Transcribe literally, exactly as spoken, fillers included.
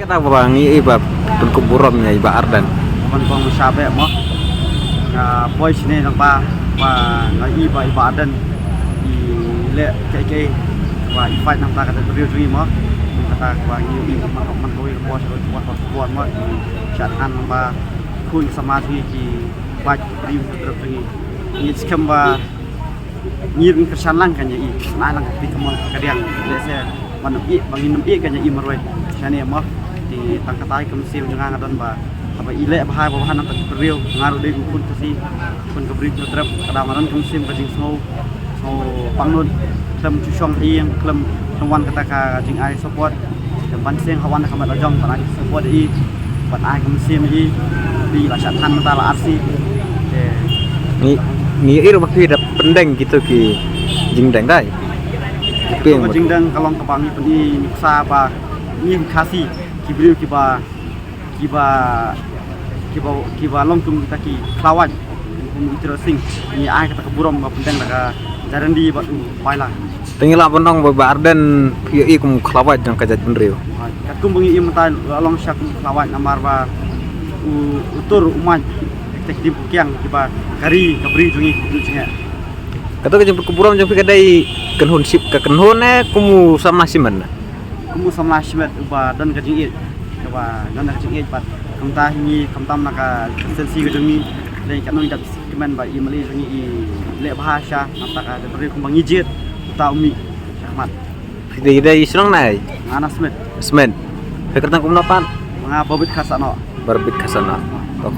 Kata ba ngi i ba pynkup burom ïa i Bah Ardent. Ban kong sha beh mo. Nga poi shane nang ba ba nga i ba i Bah Ardent i leh kaei kaei ba i fight nangta ka jaitbynriew jong ngi mo. Kata ba ngi i man man kawei ka por sha kawei ka por sha kawei ka por mo. Sha than nang ba khun samla jong ngi ki bad ri u trep jong ngi. Ngi skhem ba ngi rin kyrshan lang kan ïa i, na lang ka phi ka mon ka diang. Lehse ban ym i, ba ngin ym i kan ïa i marwei. Shane mo, te tang kata ka mynsiem jong nga nga don ba haba i leh bha ba bha nangta ka briew, nga ruh dei u khun Khasi, khun ka briew Hynñiewtrep, ka dang nga don ka mynsiem ka jingsngew, sngew pangnud, khlem shu shong ha ïing, khlem khlem wan kata ka jingai support. Te ban seng ha wan ka mat la jong ban ai support i, ban ai ka mynsiem i, i la shah than mynta la arsi. Te ngi ngi ïohi ba phi da pyndeng kito ki jingdeng dei. Ki pyn ka jingdeng ka long kaba ngi pyni nuksa ba ngi Khasi ki briew kiba kiba kiba kiba long kum kita ki khlawait kum Itiro Sing ngi ai kata ka burom ba pyndeng da ka Jarendi bad u Baila. Te ngi lah ban ong ba Bah Ardent phi ïohi kum khlawait jong ka jaitbynriew. Katkum ba ngi ïohi mynta la long sha kum khlawait namar ba u u tur u mait ka ktien ka ktien kiang kiba ka ri ka briew jong ngi ka briew jong ngi. Kato ka jingpynkup burom jong phi ka dei kynhun sip ka kynhun eh kum u samla shimet na. Kum u samla shimet uba don ka jingïeit kaba don ka jingïeit bad kumta hi ngi khamtam na ka constituency ka jong ngi. Lei ka nong dap kmen ba i mali jong ngi i leh bha sha nangta ka jaitbynriew kumba ngi jied uta u mih shakhmat. Phi dei dei shnong nai? Nga na Smit. Smit. Phi kyrteng kumno pat? Nga Bobit Khasano. Barbit Khasano. Oh.